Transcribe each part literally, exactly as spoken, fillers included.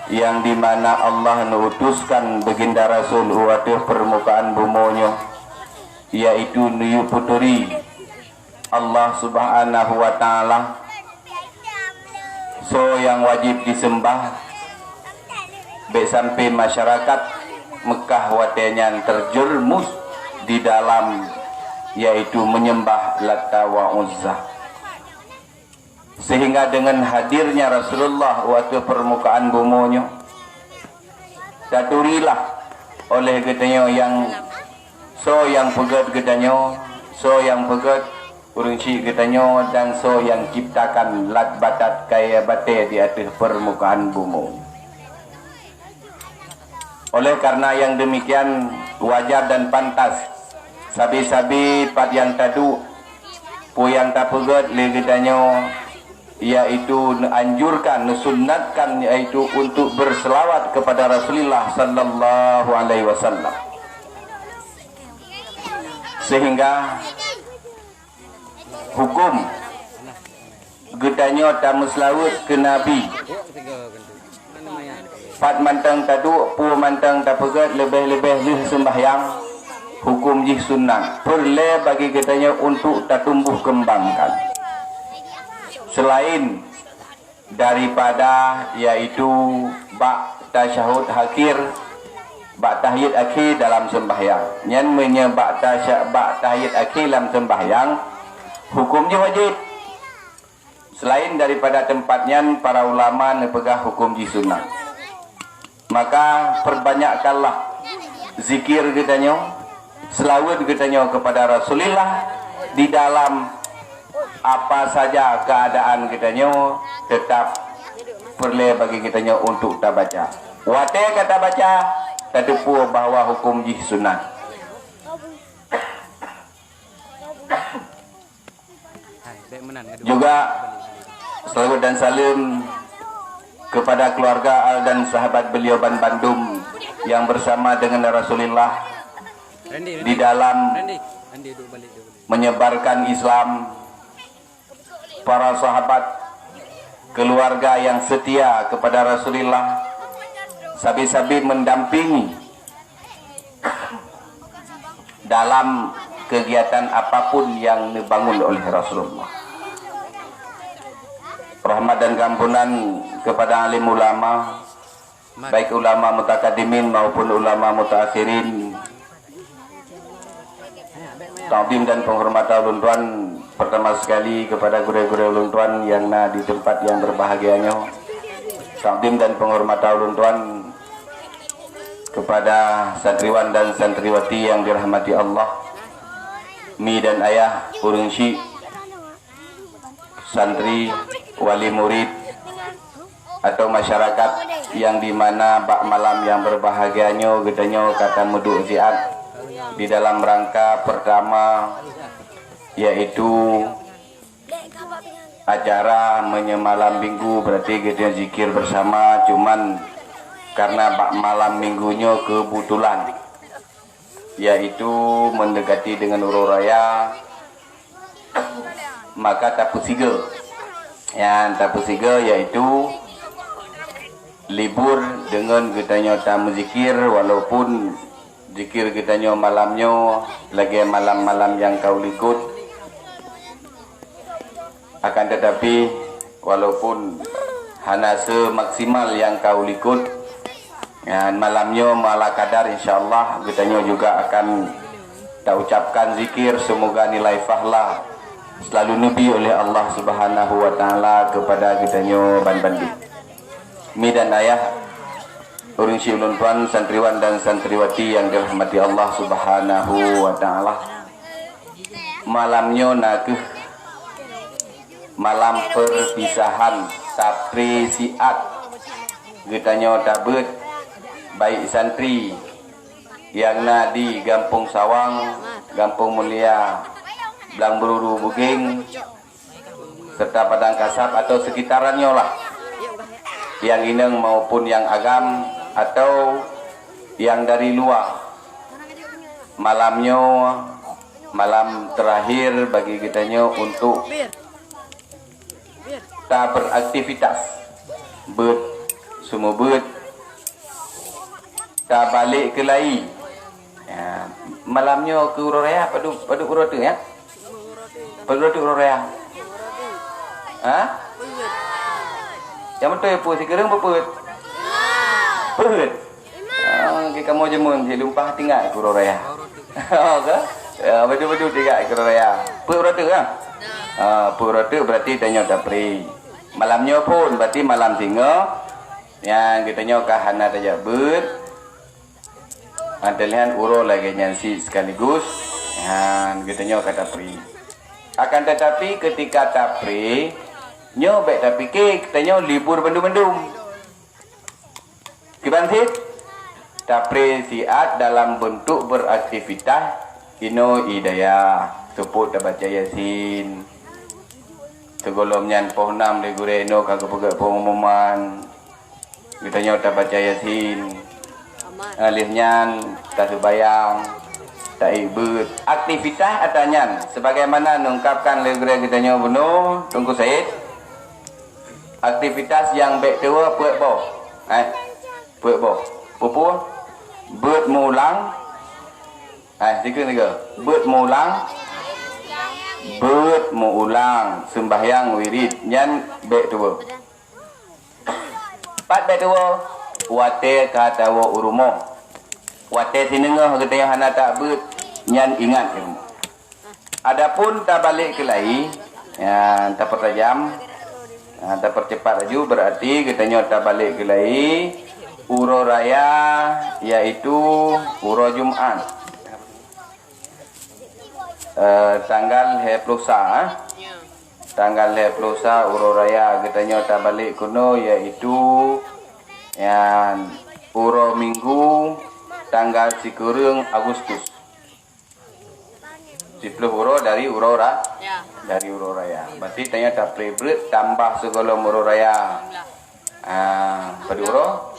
nyang dimana Allah neuutuskan Baginda Rasul u ateueh peurmukaan bumoe nyoe, yaitu neuyue peuturi Allah Subhanahu wa Ta'ala soe nyang wajéb jiseumbah, bék sampai masyarakat Meukah watée nyan terjerumus di dalam, yaitu menyembah Lata wa Uzza. Sehingga dengan hadirnya Rasulullah u ateueh peurmukaan bumoe nyoe, taturilah oleh geutanyoe nyang soe nyang peugét geutanyoe, soe nyang peugét ureuëng syik geutanyoe, dan soe nyang ciptakan lat batat kayée batée di ateueh peurmukaan bumoe. Oleh karena nyang demikian, wajar dan pantas sabe-sabe pat nyang taduek, peue nyang tapeugét lé geutanyoe, yaitu neuanjurkan, neusunatkan, yaitu untuk berselawat kepada Rasulullah sallallahu alaihi wasallam. Sehingga hukum geutanyoe tameuseulaweuet keu Nabi, pat mantong taduek, peue mantong tapeugét, leubeh-leubeh lheueh seumbahyang, hukum jih sunat, peureulée bagi geutanyoe untuk tatumbuh keumbangkan. Selain daripada, yaitu bak tasyahud akhir, bak tahiyat akhé dalam seumbahyang. Nyan meunyoe bak tasya-, bak tahiyat akhé lam seumbahyang, hukum jih wajéb. Selain daripada teumpat nyan, para ulama neupeugah hukum jih sunat. Maka, perbanyakkanlah zikir geutanyoe, seulaweuet geutanyoe kepada Rasulullah di dalam apa saja keadaan geutanyoe, tetap peureulée bagi geutanyoe untuk tabaca. Watée ka tabaca, tateupeue bahwa hukum jih sunat. Juga salawat dan salam kepada keluarga al dan sahabat beliau ban bandum yang bersama dengan Rasulullah di dalam menyebarkan Islam, para sahabat, keluarga yang setia kepada Rasulullah, sabe-sabe mendampingi dalam kegiatan apapun yang dibangun oleh Rasulullah. Rahmat dan keampunan kepada alim ulama, baik ulama mutakadimin maupun ulama mutaakhirin. Takdim dan penghormatan ulôn tuan pertama sekali kepada gurée-gurée ulôn tuan yang na di tempat yang berbahagia nyoe. Takdim dan penghormatan ulôn tuan kepada santriwan dan santriwati yang dirahmati Allah, mi dan ayah, ureuëng syik, santri, wali murid, atau masyarakat yang di mana bak malam yang berbahagia nyoe geutanyoe ka tameuduek siat di dalam rangka pertama, yaitu acara meunyoe malam minggu, berarti geutanyoe zikir bersama, cuman karena bak malam minggu nyoe kebetulan, yaitu mendekati dengan uroe raya, maka tapeusigoe. Nyang tapeusigoe yaitu libur deungon geutanyoe tameuzikir, walaupun zikir geutanyoe malam nyoe lagée malam-malam nyang ka u likot. Akan tetapi, walaupun hana semaksimal nyang ka u likot, nyan malam nyoe meuala kadar, insya Allah geutanyoe juga akan taucapkan zikir, semoga nilai pahala selalu neubi oleh Allah Subhanahu wa Taala kepada geutanyoe ban bandum. Mi dan ayah, ureuëng syik ulôn tuan, santriwan dan santriwati yang dirahmati Allah Subhanahu wa Taala. Malam nyoe na kheueh malam perpisahan, tapi siat geutanyoe tabeuet, baik santri nyang na di Gampông Sawang, Gampông Mulia, Blang Beururu Bugeng, serta Padang Kasab atau sekitaran nyoe lah, nyang inong maupun nyang agam atau nyang dari luwa. Malam nyoe malam terakhir bagi geutanyoe untuk ta beraktivitas, beuet seumeubeuet, Tabalek keulai. Ya, malam nyoe keu uroe raya padub, padub uroe teuk, ya? Padub uroe teuk uroe raya? Ha? Nyang beutôi peue, sikureueng peue peuet? Peuet. Ah, kamoe jameun silumpah tinggai keu uroe raya. Oh, ka? Ya, beutôi-beutôi tinggai keu uroe raya. Peuet uroe teuk, ha? Ah, peuet uroe teuk berarti tanyoe tapri. Malam nyoe phon berarti malam singoh. Nyan geutanyoe ka hana tajak beuet. Hana teulihan uroe lagée nyan cit sekaligus. Nyan geutanyoe ka tapri. Akan tetapi ketika tapri, nyoe bék tapike geutanyoe libur bandum-bandum. Kiban cit, tapri siat dalam bentuk beraktivitas inoe i dayah, seupôt tabaca Yasin. Sigohlom nyan poh nam lé gurée inoe ka geupeugét peungumuman. Geutanyoe tabaca Yasin. Aman. Lheueh nyan taseumayang, taék beuet. Aktivitas ata nyan sebagaimana neungkapkan lé gurée geutanyoe bunoe Teungku Said. Aktivitas nyang bék tuwoe peuet boh. Eh, peuet boh. Peue-peue? Beuet meuulang. Eh, sigoe-sigoe. Beuet meuulang. Beuet meuulang seumbahyang wirid nyan bék tuwoe. Pat bék tuwoe, watée ka tawoe u rumoh. Watée sineungoh geutanyoe hana tabeuet, nyan ingat i rumoh. Adapun tabalek keulai, ya, tapeurtajam, ya, tapeurcepat laju, berarti geutanyoe tabalek keulai uroe raya, yaitu uroe Jumat. Eh, tanggal lhée ploh sa, eh? Tanggal lhée ploh sa uroe raya geutanyoe tabalek keunoe, yaitu nyan uroe Minggu tanggal sikureueng Agustus. Siploh uroe dari uroe ra-, dari uroe raya. Berarti tanyoe tapri beuet tambah sigohlom uroe raya. Ah, padub uroe?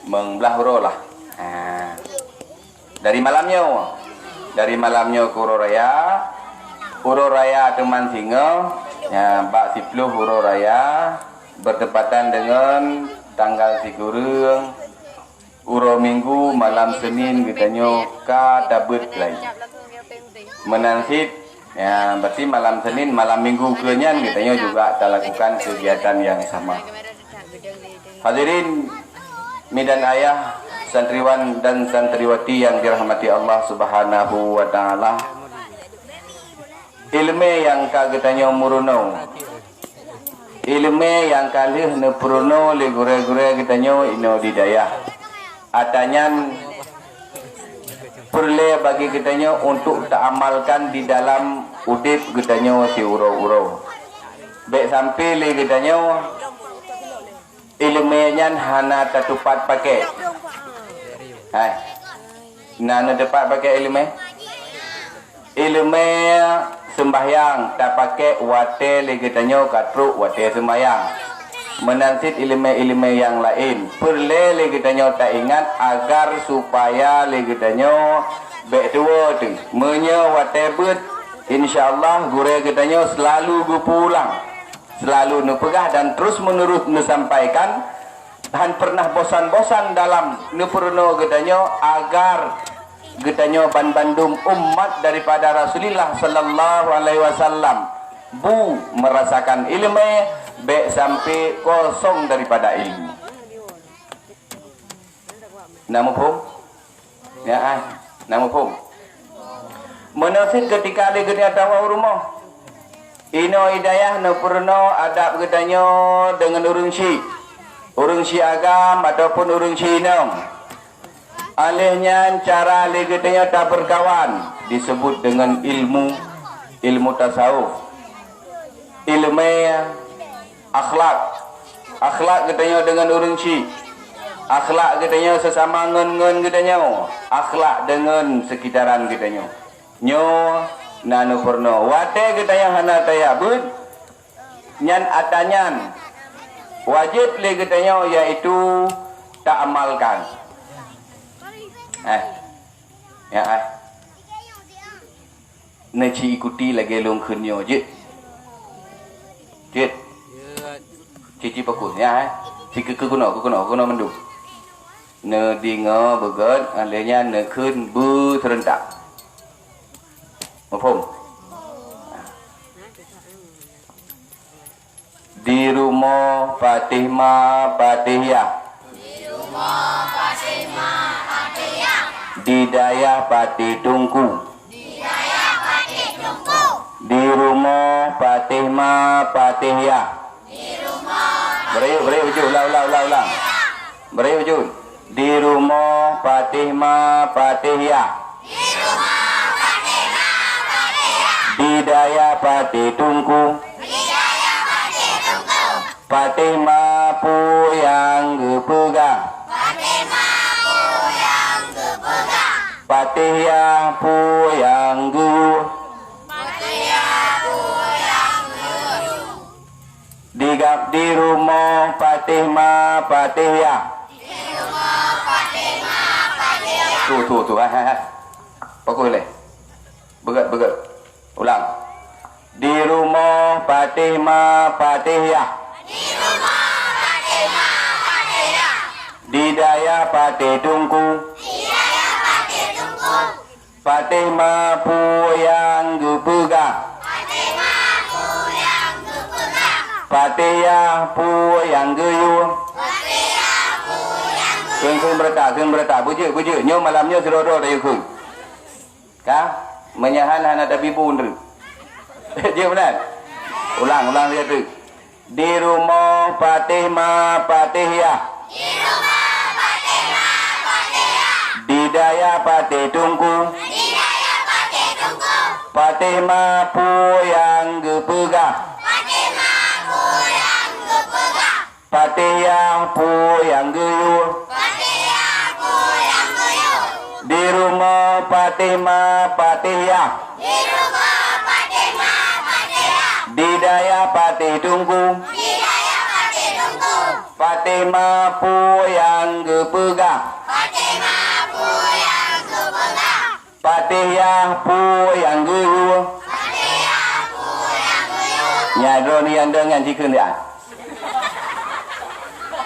Meung blaih uroe lah. Ah. Dari malam nyoe. Dari malam nyoe keu uroe raya. Uroe raya teuma singoh, ya, bak siploh uroe raya bertepatan dengan tanggal sikureueng uroe Minggu malam Senin geutanyoe ka tabeuet laju. Meunan cit, ya, berarti malam Senin, malam Minggu keunyan geutanyoe juga talakukan kegiatan yang sama. Hadirin mi dan ayah, santriwan dan santriwati yang dirahmati Allah Subhanahu wa Ta'ala. Ileumé nyang ka geutanyoe meurunoe, ileumé nyang ka lheueh neupeurunoe lé gurée-gurée geutanyoe inoe di dayah, ata nyan peureulée bagi geutanyoe untuk taamalkan di dalam udeb geutanyoe siuroe-uroe. Bék sampai lé geutanyoe ileumé nyan hana tatupat paké. Hai. Na neuteupat paké ileumé? Ileumé seumbahyang tapaké watée lé geutanyoe ka trok watée seumbahyang. Meunan cit ileumé-ileumé nyang laén peureulée lé geutanyoe taingat agar supaya lé geutanyoe bék tuwoe teuh. Meunyoe watée beuet, insya Allah gurée geutanyoe seulalu geupeulang. Seulalu neupeugah dan terus-menerus neusampaikan, hán peureunah bosan-bosan dalam neupeurunoe geutanyoe agar geutanyoe banbandum umat daripada Rasulullah sallallahu alaihi wasallam bu meurasakan ileumé, bék sampai kosong daripada ilmu. Na muphom? Ya, ah. Na muphom? Meunan cit keutika lé geutanyoe tawoe u rumoh, inoe i dayah neupeurunoe adab geutanyoe deungon ureuëng syik, ureuëng syik agam ataupun ureuëng syik inong. Aleh nyan cara lé geutanyoe tabeurkawan disebut deungon ilmu, ilmu tasawuf, ileumé, akhlak. Akhlak geutanyoe deungon ureuëng syik. Akhlak geutanyoe seusama ngon-ngon geutanyoe. Akhlak deungon seukitaran geutanyoe. Nyoe na neupeurunoe. Watée geutanyoe hana tajak beuet, nyan ata nyan wajéb lé geutanyoe, yaitu taamalkan. Eh. Ya, eh. Neuci ikuti lagée lôn kheun nyoe jeuet. Jeuet. Cici fokus, ya, eh. Ci keu, keu keunoe, keu keunoe, keu keunoe mandum. Neudeungoe beugét, lheueh nyan neukheun beuseurentak. Muphom? Di rumoh Patéh Ma Patéh Yah. Di rumoh Patéh Ma Patéh Yah. Di dayah Patéh Teungku. Di dayah Patéh Teungku. Di rumoh Patéh Ma Patéh Yah. Di rumoh Beri, beri uju, ulang, ulang, ulang, ulang. Beri uju. Di rumoh Patéh Ma Patéh Yah. Di rumoh Patéh Ma Patéh Yah. Di dayah Patéh Teungku. Di dayah Patéh Teungku. Patéh Ma peue nyang geupeugah? Patéh Ma peue nyang geupeugah? Patéh Yah peue nyang geuyue? Patéh Yah peue nyang geuyue? Di gab di rumoh Patéh Ma Patéh Yah. Di rumoh Patéh Ma Patéh Yah. Tu, tu, tu. Hai, hai, hai. Fokus lé. Beugét, beugét. Ulang. Di rumoh Patéh Ma Patéh Yah. Di rumoh Patéh Ma Patéh Yah. Di dayah Patéh Teungku. Di dayah Patéh Teungku. Patéh Ma peue nyang geupeugah? Patéh Ma peue nyang geupeugah? Patéh Yah peue nyang geuyue? Patéh Yah peue nyang geuyue? Kheun, kheun beurata, kheun beurata. Beujeuet, beujeuet. Nyoe malam nyoe sidroe-droe tayue kheun. Ka? Meunyo han hana tabi bu treuk. Jeuet meunan? Ulang, ulang lé treuk. Di rumoh Patéh Ma Patéh Yah. Di rumoh Patéh Ma Patéh Yah. Di dayah Patéh Teungku. Di dayah Patéh Teungku. Patéh Ma peue nyang geupeugah? Patéh Ma peue nyang geupeugah? Patéh Yah peue nyang geuyue? Patéh Yah peue nyang geuyue? Di rumoh Patéh Ma Patéh Yah. Di rumoh Patéh Ma Patéh Yah. Di dayah Patéh Teungku. Di dayah Patéh Teungku. Patéh Ma peue nyang geupeugah? Patéh Ma peue nyang geupeugah? Patéh Yah peue nyang geuyue? Patéh Yah peue nyang geuyue? Nyan droeneuh nyang dong nyan jikheun dia.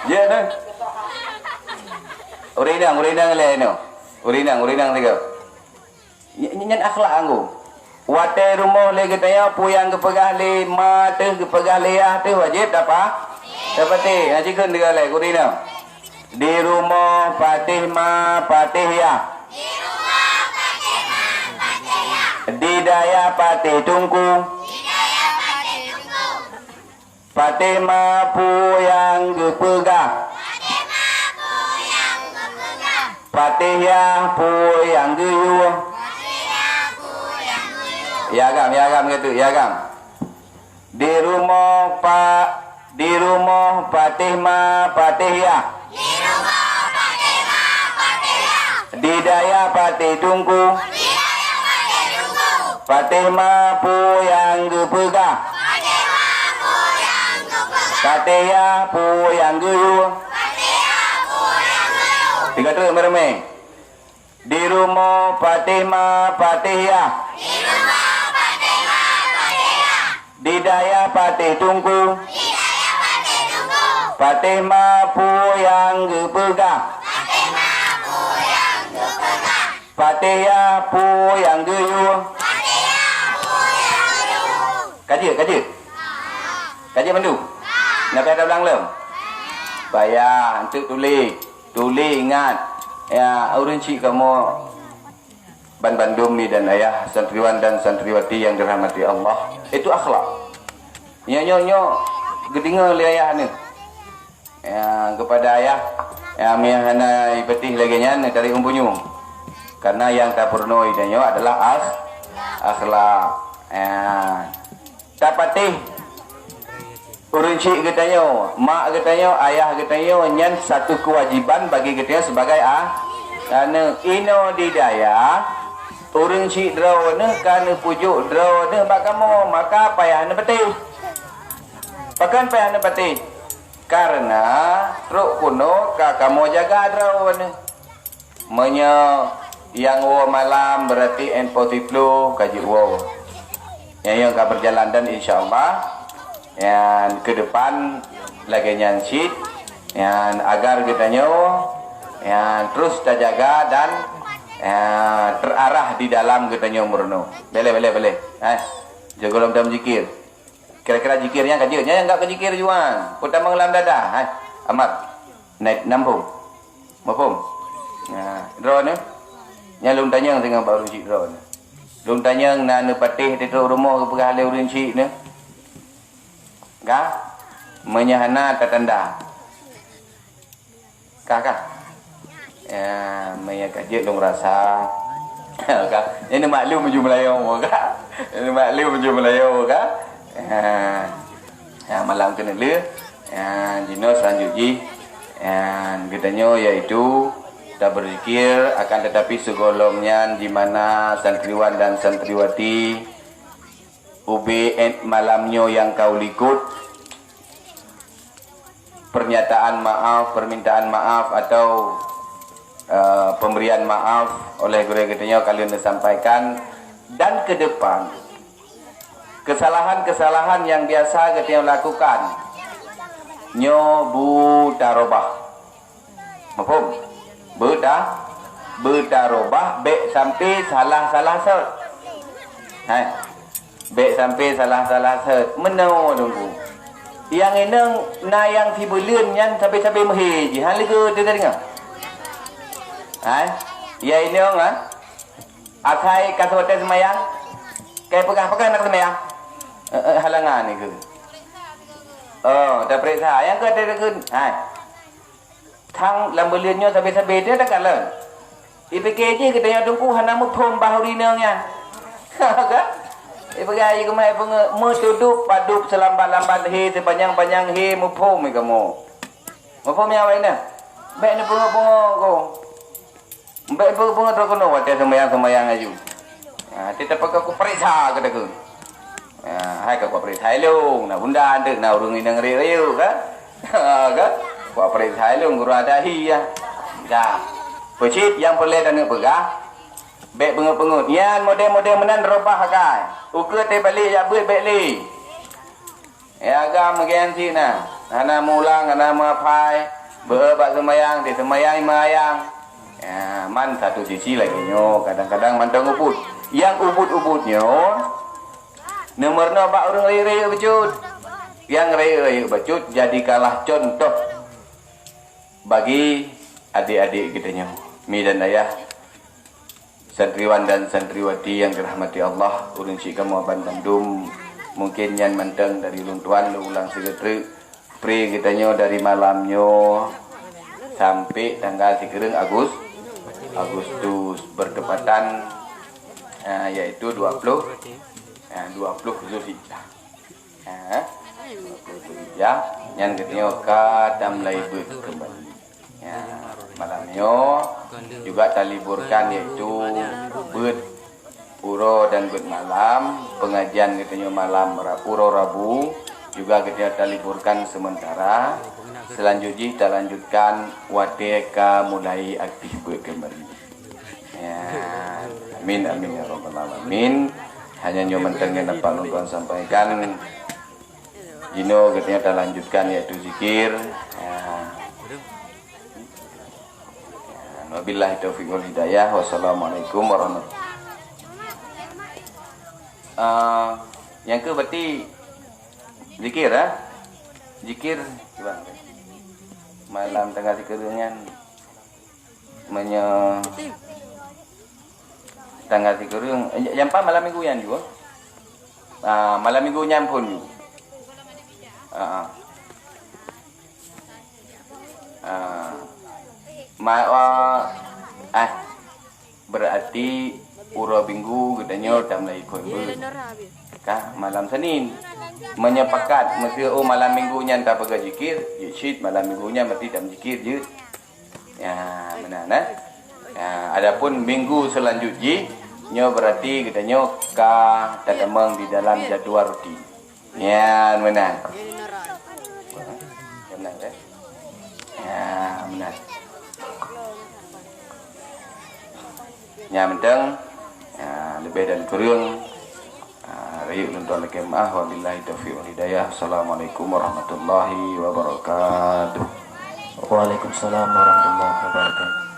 Ya, tu. Ureueng inong, ureueng inong lé nyoe. Ureueng inong, ureueng inong tiga. Ny-, ny-, nyan akhlak anggô. Watèe rumoh lé geutanyoe, peue nyang geupeugah lé ma teuh, geupeugah lé yah teuh, wajéb tapa-, tapatéh. Nyan jikheun tiga lé, ureueng inong. Di rumoh Patéh Ma Patéh Yah. Di rumoh Patéh Ma Patéh Yah. Di dayah Patéh Teungku. Di dayah Patéh Teungku. Patéh Ma peue nyang geupeugah? Patéh Ma peue nyang geupeugah? Patéh Yah peue nyang geuyue? Patéh Yah peue nyang geuyue? Ya agam, ya agam, keu teuk, ya agam. Di rumoh Pa-, di rumoh Patéh Ma Patéh Yah. Di rumoh Patéh Ma Patéh Yah. Di dayah Patéh Teungku. Di dayah Patéh Teungku. Patéh Ma peue nyang geupeugah? Patéh Ma peue nyang geupeugah? Patéh Yah peue nyang geuyue? Patéh Yah peue nyang geuyue? Tiga treuk meureuméh. Di rumoh Patéh Ma Patéh Yah. Di rumoh Patéh Ma Patéh Yah. Di dayah Patéh Teungku. Di dayah Patéh Teungku. Patéh Ma peue nyang geupeugah? Patéh Ma peue nyang geupeugah? Patéh Yah peue nyang geuyue? Patéh Yah peue nyang geuyue? Ka jeuet, ka jeuet? Ka jeuet mandum? Na payah tablang lom? Payah, eunteuk tuléh. Tuléh ingat. Ya, ureueng chik kamoe ban bandum mi dan ayah, santriwan dan santriwati yang dirahmati Allah. Itu akhlak. Nyoe, nyoe, nyoe geudeungoe lé ayah neuh. Ya, kepada ayah, ya, mi hana ipeutih lagèe nyan dari umpunyueng. Karena yang tapeurunoe tanyoe adalah akh-, akhlak. Ya. Tapatéh ureueng chik geutanyoe, mak geutanyoe, ayah geutanyoe, nyan satu kewajiban bagi geutanyoe sebagai a-, aneuk. Inoe di dayah, ureueng chik droeneuh ka neupeujok droeneuh bak kamoe, maka payah neupatéh. Pakon payah neupatéh? Karena trok keunoe ka kamoe jaga droeneuh. Meunyoe nyang woe malam, berarti info siploh ka jeuet woe. Nyan nyang ka berjalan dan insya Allah, nyan ke depan lagèe nyan cit, nyan agar geutanyoe Ya, terus tajaga dan, ya, terarah di dalam geutanyoe meurunoe. Boleh, boleh, boleh. Eh, sigohlom tameuzikir. Kira-kira zikir nyan ka jeuet, nyan nyang ka zikir juan. Utamong lam dada, hai. Amat. Naik nampung. Muphom? Nah, droeneuh. Nyan lôn tanyong singoh bak ureueng chik droeneuh. Lôn tanyong na neupatéh di trok rumoh geupeugah lé ureueng chik neuh. Ka? Meunyo hana tatanda. Ka, ka. Ya, meunyo ka jeuet lôn rasa. Ka. Ini maklum baju Melayu ka. Ini maklum baju Melayu ka. Ya. Ya, malam keuneulheueh. Ya, jinoe selanjut jih. Ya, geutanyoe yaitu taberzikir, akan tetapi sigohlom nyan di mana santriwan dan santriwati ubé malam nyoe nyang ka u likot, pernyataan maaf, permintaan maaf atau, eh, pemberian maaf oleh gurée geutanyoe ka lheueh neusampaikan, dan ke depan kesalahan-kesalahan yang biasa geutanyoe lakukan nyoe bu tarobah. Muphom? Beuta, beutarobah bék sampai salah-salah sot. Hai. Bék sampai salah-salah sot. Meunoe Teungku. Nyang inong na nyang sibeuleuen nyan sabe-sabe meuhé jih. Han leugo teudeungoe. Hai. Ya inong ah. Asai ka seutôt seumayang. Kai peugah-peugah nak seumayang. Eh, eh, halangan ni ke? Oh, tapeuriksa. Nyang ka teudeungoe. Hai. Thang lam buleuen nyoe sabe-sabe teuh takalon. Ipike jih geutanyoe Teungku hana muphom bah ureueng inong nyan. Ka? Ipeugah jih keumae peungeut meutudub padub seulambat-lambat hé, sipanyang-panyang hé, muphom kamoe. Muphom nyang awai nyan? Bék neupeungeut-peungeut ko. Bék neupeungeut-peungeut droe keunoe watée seumayang-seumayang aju. Ha, teutab ka kupeuriksa keu takheun. Ha, hai ka kupeuriksa ilong, na bunda anteuk na ureueng inong rayeuk-rayeuk ka? Ha, ka? Kupeuriksa ilong guru adahi ya. Ka. Peucit nyang peureulée taneuk peugah, bék peungeut-peungeut. Nyan model-model meunan robah akai. Ukeue teubalek jak beuet bék lé. Eh, agam meugen cit na. Hana meulang, hana meuhafai. Beu bak seumayang, di seumayang meuyang. Ya, man satu sisi lagée nyoe, kadang-kadang mantong ubit. Nyang ubit-ubit nyoe, neumeurunoe bak ureueng rayeuk-rayeuk bacut. Nyang rayeuk-rayeuk bacut jadikanlah contoh bagi adik-adik geutanyoe. Mi dan ayah, santriwan dan santriwati nyang dirahmati Allah, ureueng syik kamoe bandum, mungken nyan mantong dari lôn tuan, lôn ulang sigeutreuk, pri geutanyoe dari malam nyoe sampai tanggal sikureueng Agus-, Agustus bertepatan, ah, yaitu dua puluh, ah, dua puluh Zulhijjah. Ha? Ya, nyan geutanyoe ka tameulai beuet keumbali. Ya, malam nyoe juga taliburkan, yaitu beuet uroe dan beuet malam, pengajian geutanyoe malam Ra-, uroe Rabu juga geutanyoe taliburkan sementara. Selanjut jih talanjutkan watée ka mulai aktif beuet keumbali. Ya, amin, amin ya rabbal alamin. Hanya nyoe mantong nyang dapat lôn tuan sampaikan. Jinoe geutanyoe talanjutkan yaitu zikir. Ya. Ya, wabillahi taufiq wal hidayah. Wassalamualaikum warahmatullahi. Ah, nyang keu berarti zikir, ah? Zikir, cuba. Malam tanggal sikureueng nyan. Meunyoe tanggal sikureueng, eh, nyang pat malam minggu nyan jua. Ah, malam minggu nyan phon jua. Ah, ah. Ah. Ma-, ah, ah. Berarti uroe minggu geutanyoe tameulai phon beuet. Ka malam Senin. Meunyoe pakat, meuseu oh malam minggu nyan tapeugah zikir, jeuet cit malam minggu nyan berarti tameuzikir jeuet. Ya, meunan, eh. Ya, adapun minggu selanjut jih, nyoe berarti geutanyoe ka tatamong di dalam jadual rutin. Ya, meunan. Meunan, eh. Ya, meunan. Nyan mantong, ya, leubeh dan kureueng, ya, rayeuk lôn tuan lakée meu'ah. Wabillahi taufiq wal hidayah. Assalamualaikum warahmatullahi wabarakatuh. Waalaikumsalam warahmatullahi wabarakatuh.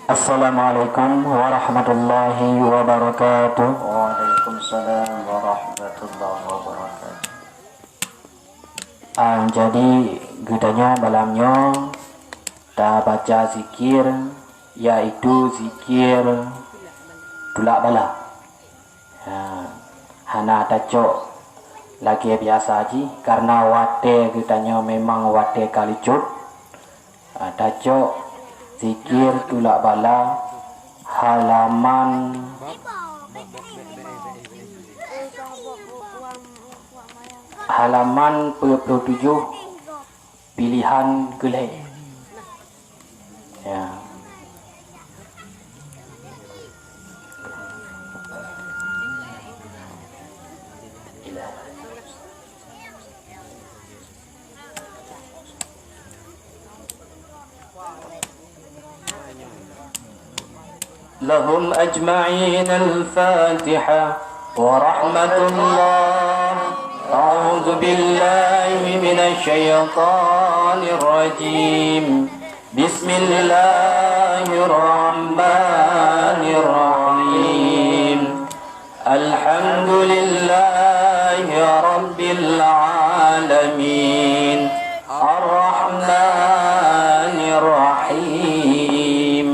Assalamualaikum warahmatullahi wabarakatuh. Waalaikumsalam warahmatullahi wabarakatuh. Ah, jadi geutanyoe malam nyoe tabaca zikir, yaitu zikir tulak bala. Ha, hana tacok lagée biasa jih, karena watée geutanyoe memang watée ka licut. Ha, tacok zikir tulak bala halaman, halaman peuet ploh tujoh, pilihan keu lhée. Ya. لهم أجمعين. الفاتحة. ورحمة الله. أعوذ بالله من الشيطان الرجيم. بسم الله الرحمن الرحيم. الحمد لله رب العالمين. الرحمن الرحيم.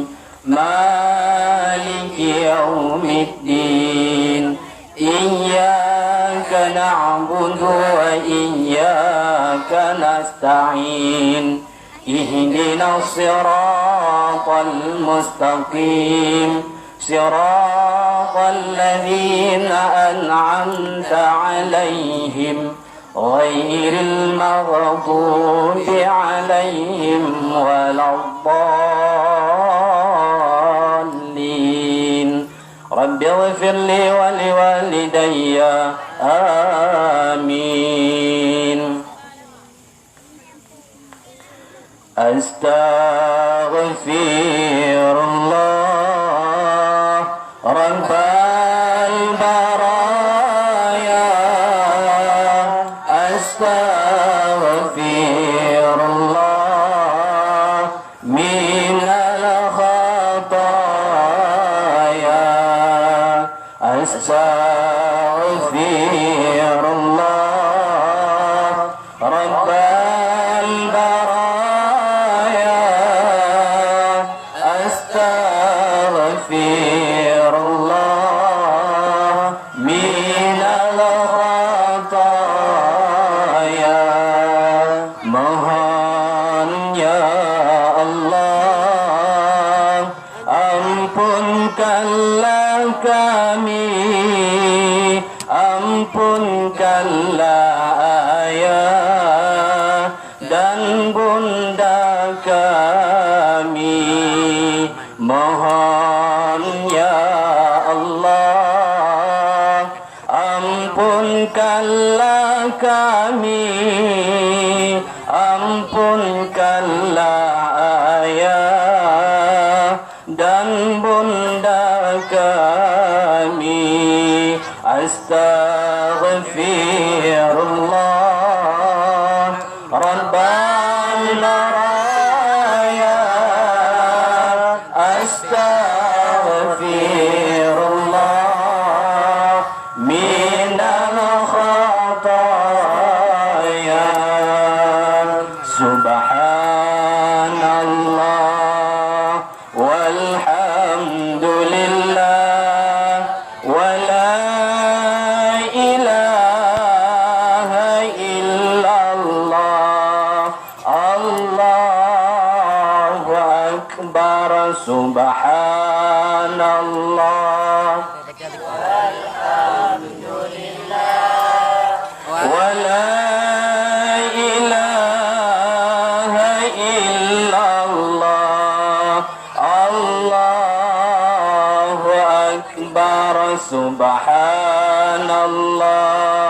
مالك يوم الدين. إياك نعبد وإياك نستعين. اهدنا الصراط المستقيم. صراط الذين أنعمت عليهم. غير المغضوب عليهم ولا الضالين. رب اغفر لي ولوالدي. آمين. أستغفر الله رب البرايا. أستغفر الله من الخطايا. أستغفر الله رب البرايا. أستغفر الله من الخطايا. Mohon, ya Allah, ampunkanlah kami, ampunkanlah ayah dan bunda kami. Mohon, ya Allah, ampunkanlah kami, ampunkanlah ayah dan bunda kami. Astaghfirullah Rabbal baraya. Astaghfirullah minal khataya. Subhanallah, walhamdulillah, wa la ilaha illallah, Allahu akbar. Subhanallah, walhamdulillah, wa la ilaha illallah, Allahu akbar. Subhanallah.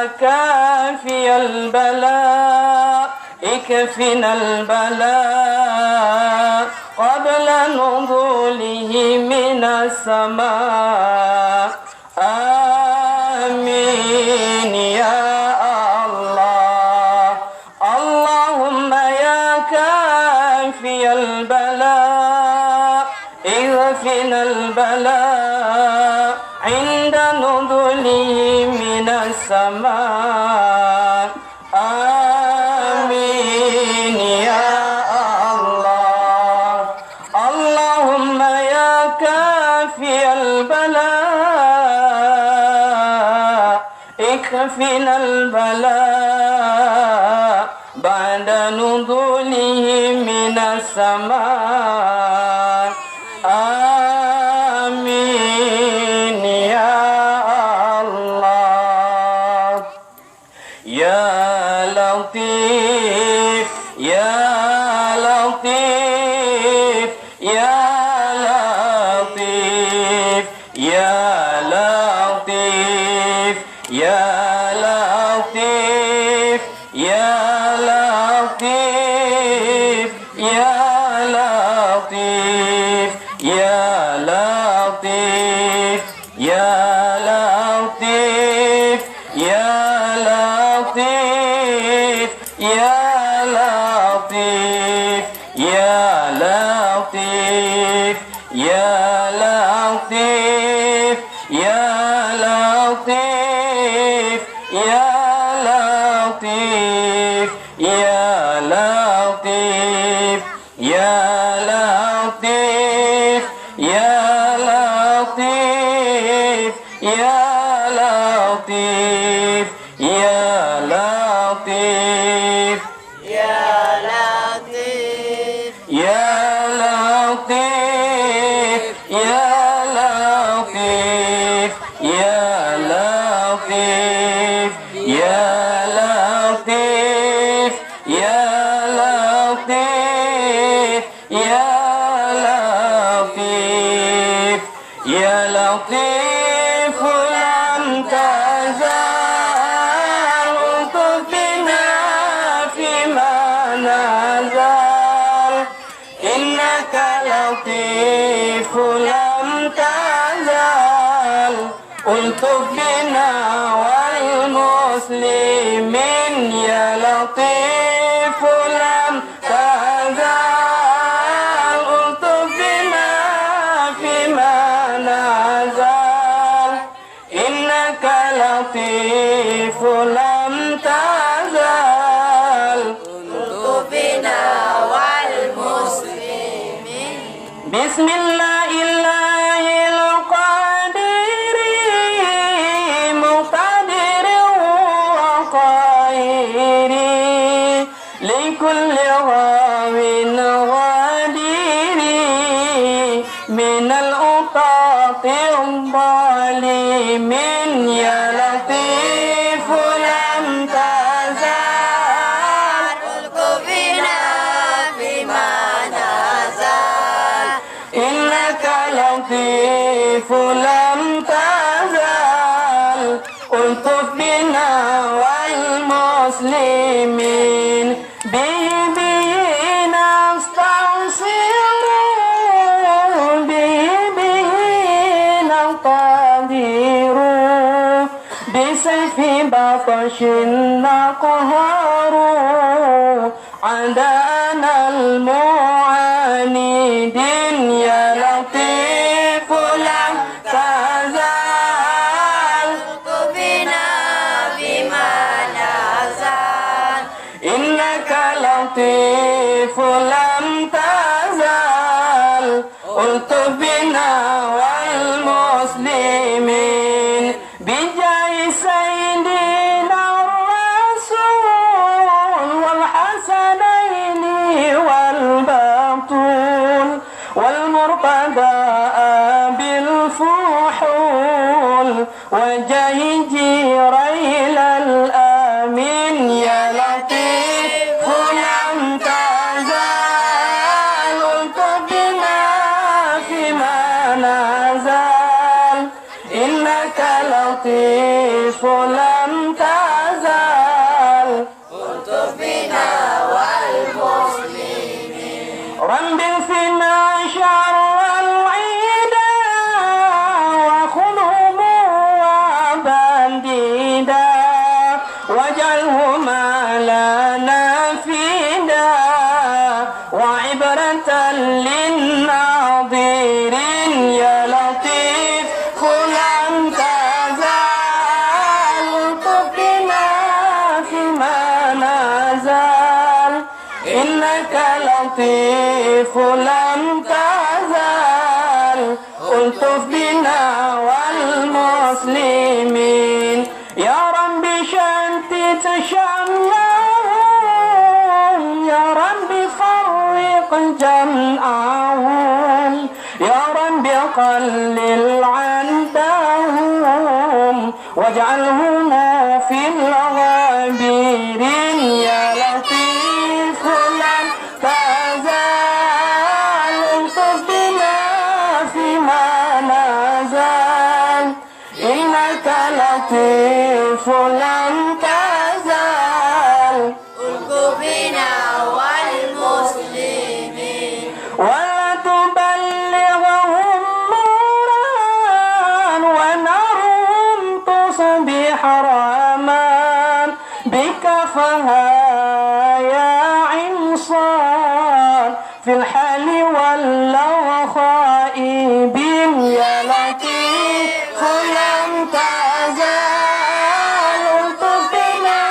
كافي البلاء، اكفنا البلاء قبل نزوله من السماء. آمين يا الله. اللهم يا كافي البلاء، اكفنا البلاء عند نزوله من السماء. آمين يا الله. اللهم يا كافي البلاء، اكفنا البلاء بعد نزوله من السماء. آمين يا الله. يا لطيف، يا لطيف، يا لطيف، يا لطيف، يا لطيف، يا لطيف، يا لطيف، يا لطيف. يا لطيف، يا لطيف، يا لطيف، يا لطيف، يا لطيف، يا لطيف، يا لطيف، يا لطيف. يا لطيف، يا لطيف، يا لطيف، يا لطيف. يا لطيف، يا لطيف، يا لطيف، يا لطيف، يا لطيف. يا لطيف، يا لطيف، يا لطيف لم تزل ألطف بنا فيما نزل. إنك لطيف لم تزل ألطف بنا والمسلمين. يا لطيف لم تزل ألطف بنا فيما نزل. إنك لطيف لم تزل ألطف بنا والمسلمين. بسم الله القادر مقتدر وقاهر لكل غاو غادر من العصاة الظالمين. يا لطيف لم تزل ألطف بنا فيما نزل. إنك لطيف لم تزل ألطف بنا والمسلمين. به به نستنصر، به به نقتدر، بسيف بطش نقهر أعداءنا المعاندين. يا لطيف لم تزل ألطف بنا فيما نزل. إنك لطيف لم تزل ألطف بنا والمسلمين. بجاه سيدنا الرسول والحسنين والبتول والمرتضى أبي الفحول وجاه جبريل الأمين. يا لطيف لم تزل ألطف بنا فيما نزل. إنك لطيف لم تزل واجعلهما لنا فدا وعبرة للناظرين. يا لطيف لم تزل تلطف بنا فيما نزل. إنك لطيف لم تزل تلطف بنا والمسلمين. يا رب شتت شملهم، يا رب فرق جمعهم، يا رب قلل عدهم، واجعلهم في الغابرين. يا لطيف لم تزل تلطف بنا فيما نزل. إنك لطيف لم تزل تلطف بنا والمسلمين. ولا تبلغهم نورا ونارهم تصبح رحمة بك فها يا عمصان في الحال ولوا خائبين. يا لطيف لم تزل تلطف بنا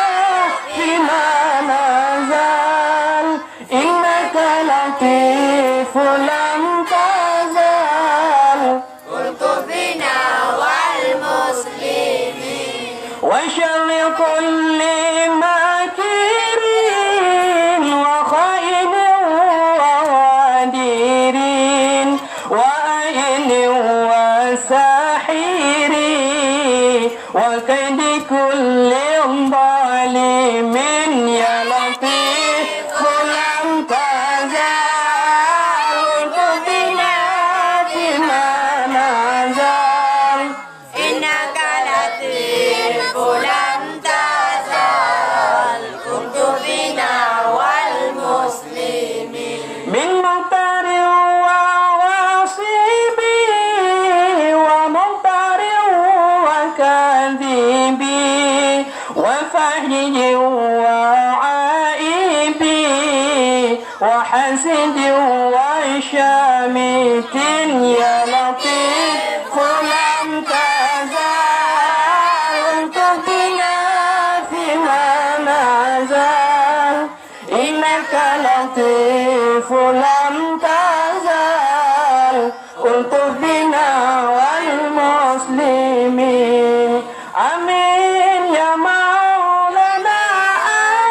فيما نزل. إنك لطيف لم تزل تلطف بنا والمسلمين. وشر كل ماكر وخائن وغادر وعين وساحر وكيد كل ظالم. يا لطيف لم تزل تلطف بنا فيما نزل. إنك لطيف لم تزل تلطف بنا والمسلمين. من مطر وغاصب وممطر وكاذب وفاجر وعائب وحاسد وشامت. يا لطيف لم تزل تلطف بنا فيما نزل. إنك لطيف لم تزل تلطف بنا والمسلمين. آمين يا مولانا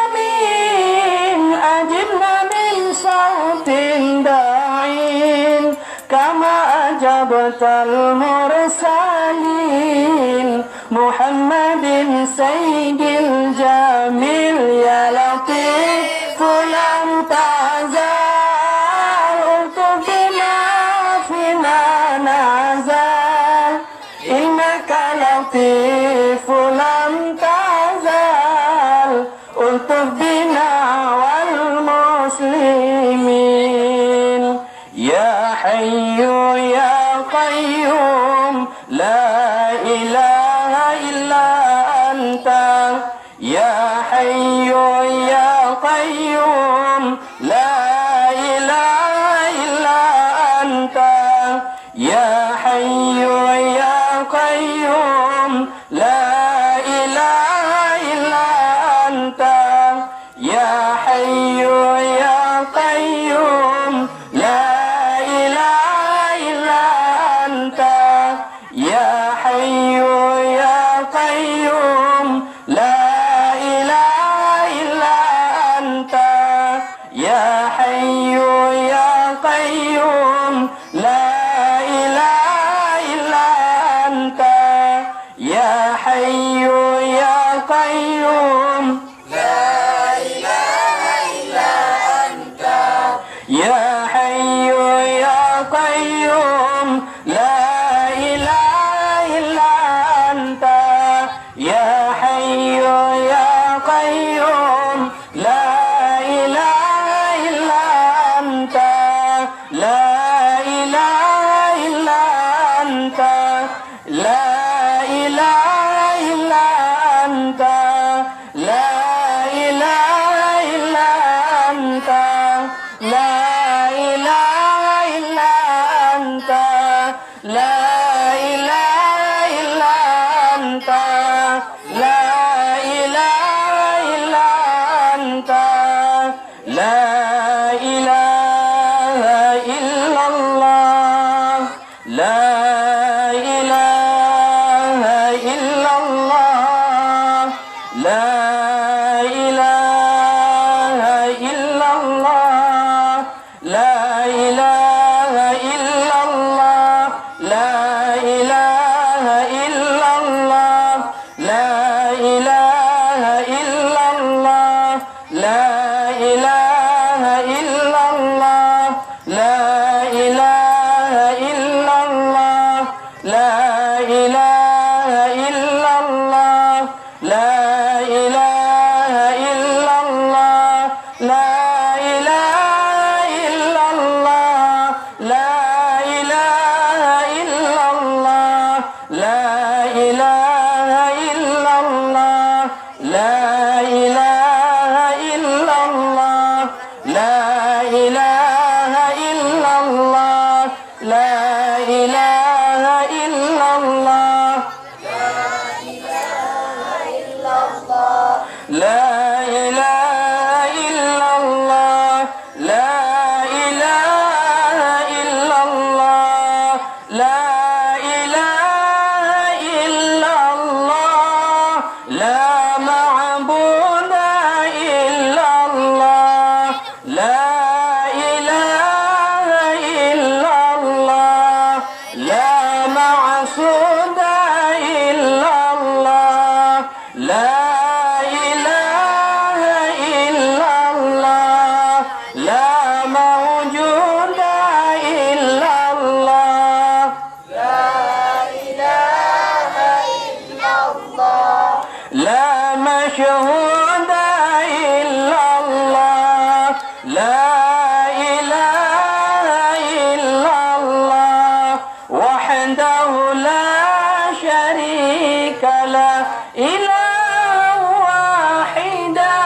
آمين. أجبنا من صوت الداعين كما أجبت المرسلين. محمد سيد الجميل. يا لطيف لم تزل تلطف بنا فيما نزل. إنك لطيف لم تزل تلطف بنا والمسلمين. يا حي يا قيوم لا إله إلا أنت. يا حي يا قيوم لا إله إلا أنت. يا حي يا قيوم لا إله إلا أنت. يا حي يا قيوم لا إله إلا أنت. يا حي يا قيوم لا إله إلا أنت. يا حي يا قيوم لا إله إلا أنت. يا حي يا قيوم لا إله إلا أنت. يا حي يا قيوم لا إله إلا أنت. يا حي يا قيوم لا إله إلا أنت. لا إله إلا أنت. لا إله إلا أنت. La ilaha illallah, la ilaha illallah, la ilaha illallah, la ilaha illallah, la ilaha illallah, la ilaha illallah, la ilaha illallah, la ilaha illallah, la ilaha illallah, la ilaha illallah, la ilaha illallah, la ilaha illallah, la ilaha illallah, la ilaha illallah, la ilaha illallah, la ilaha illallah, la ilaha illallah, la ma'buda illallah, la ilaha illallah, la maqsuda illallah, la ilaha illallah, la mawjuda illallah, la ilaha illallah, la masyhuda illallah, la ilaha illallah, wahdahu la syarika lah, ilahan wahida,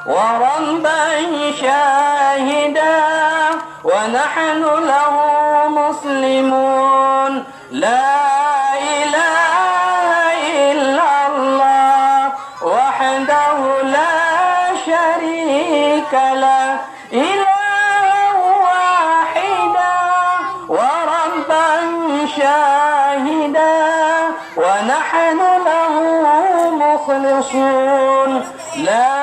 wa rabban syahida, wa nahnu lahu muslimun. La ilaha illallah, wahdahu la syarika lah, ilahan wahida, wa rabban syahida, wa nahnu lahu mukhlisun. La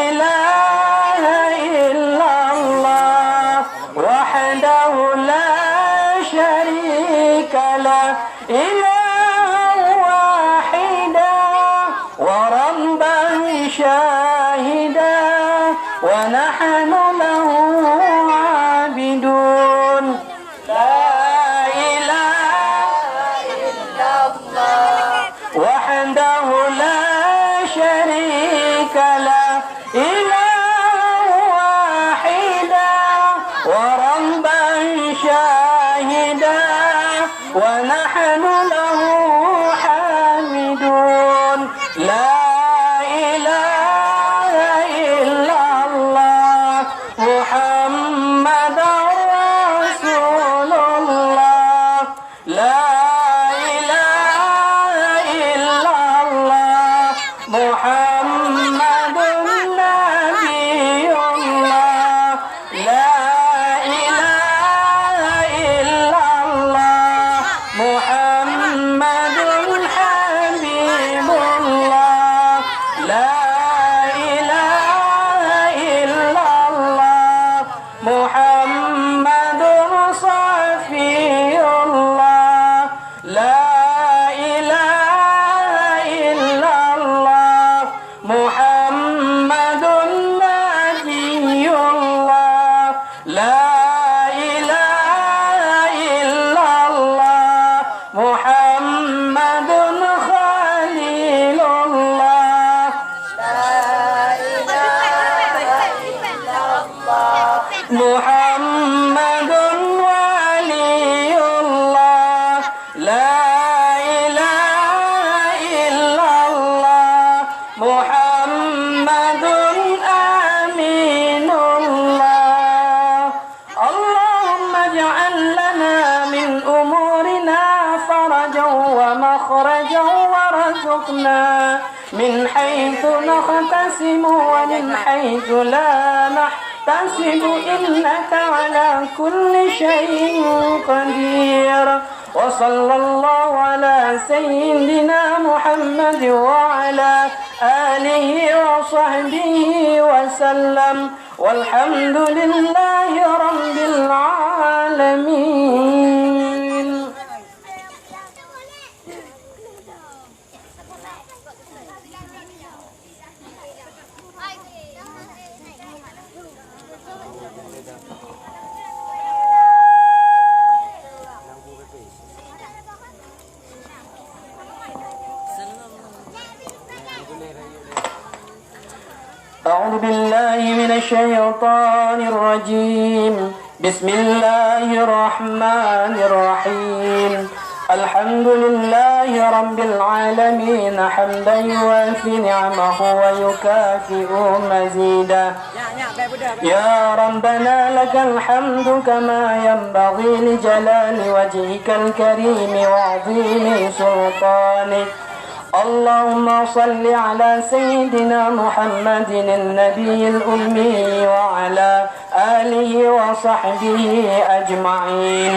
ilaha illallah, wahdahu la syarika lah, ilahan wahida, wa rabban syahida, wa nahnu lahu abidun. La ilaha illallah, wahdahu la syarika lah, ilahan wahida, wa rabban syahida, wa nahnu lahu hamidun. La ilaha illallah, Muhammadar Rasulullah. La ilaha illallah, Muhammadun Nabiyullah. La ilaha illallah, Muhammadun Habibullah. La ilaha illallah, Muhammadun Safiyullah. La ilaha illallah, Muhammadun Nabiyullah. La ilaha illallah, Muhammadun Khalilullah. La ilaha illallah, Muhammadun Waliyullah. La ilaha illallah, Muhammadun Aminullah. اللهم اجعل لنا من أمورنا فرجا ومخرجا وارزقنا من حيث نحتسب ومن حيث لا نحتسب، إنك على كل شيء قدير. وصلى الله على سيدنا محمد وعلى آله وصحبه وسلم. والحمد لله رب العالمين. أعوذ بالله من الشيطان الرجيم. بسم الله الرحمن الرحيم. الحمد لله رب العالمين، حمدا يوافي نعمه ويكافئ مزيده. يا ربنا لك الحمد كما ينبغي لجلال وجهك الكريم وعظيم سلطانك. اللهم صل على سيدنا محمد النبي الأمي وعلى آله وصحبه أجمعين.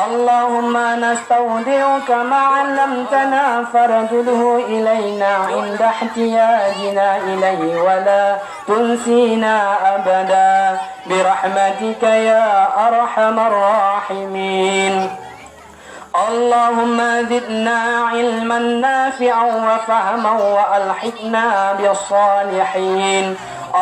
اللهم نستودعك ما علمتنا فارده إلينا عند احتياجنا إليه ولا تنسينا أبدا برحمتك يا أرحم الراحمين. اللهم زدنا علما نافعا وفهما وألحقنا بالصالحين.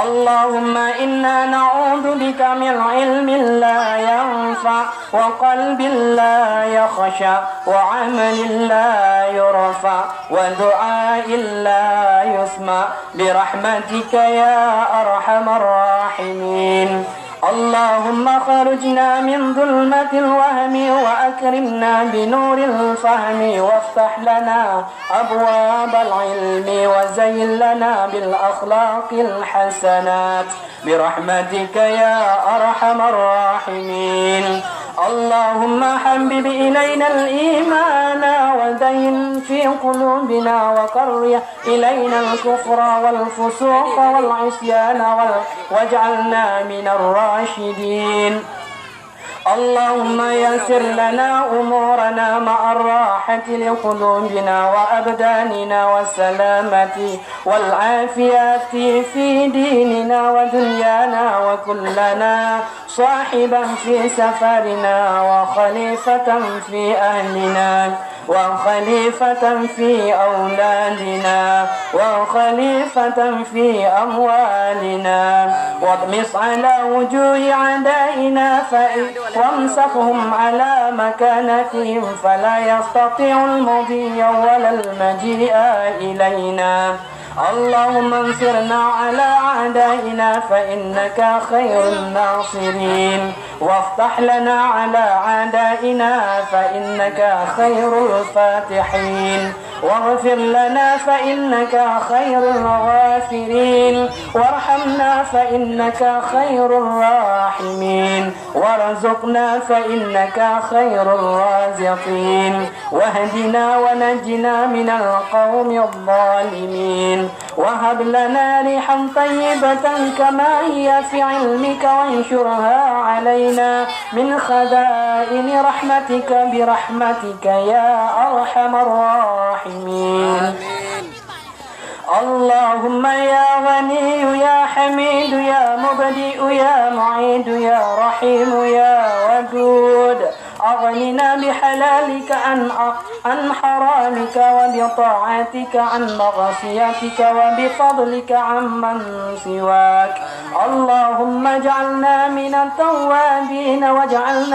اللهم إنا نعوذ بك من علم لا ينفع وقلب لا يخشع وعمل لا يرفع ودعاء لا يسمع برحمتك يا أرحم الراحمين. اللهم أخرجنا من ظلمات الوهم وأكرمنا بنور الفهم وافتح لنا أبواب العلم وزين لنا بالأخلاق الحسنات برحمتك يا أرحم الراحمين. اللهم حبب إلينا الإيمان وزين في قلوبنا وكره إلينا الكفر والفسوق والعصيان وال-، واجعلنا من الراشدين. اللهم يسر لنا أمورنا مع الراحة لقلوبنا وأبداننا والسلامة والعافية في ديننا ودنيانا، وكن لنا صاحبا في سفرنا وخليفة في أهلنا وخليفة في أولادنا وخليفة في أموالنا، واطمس على وجوه أعدائنا فإن، وامسخهم على مكانتهم فلا يستطيعوا المضي ولا المجيء إلينا. اللهم انصرنا على أعدائنا فإنك خير الناصرين، وافتح لنا على أعدائنا فإنك خير الفاتحين، واغفر لنا فإنك خير الغافرين، وارحمنا فإنك خير الراحمين، وارزقنا فإنك خير الرازقين، واهدنا ونجنا من القوم الظالمين، وهب لنا ريحا طيبة كما هي في علمك، وانشرها علينا من خزائن رحمتك برحمتك يا أرحم الراحمين. اللهم يا غني يا حميد يا مبدئ يا معيد يا رحيم يا ودود، أغننا بحلالك عن، عن حرامك، وبطاعتك عن معصيتك، وبفضلك عمن سواك. اللهم اجعلنا من التوابين واجعلنا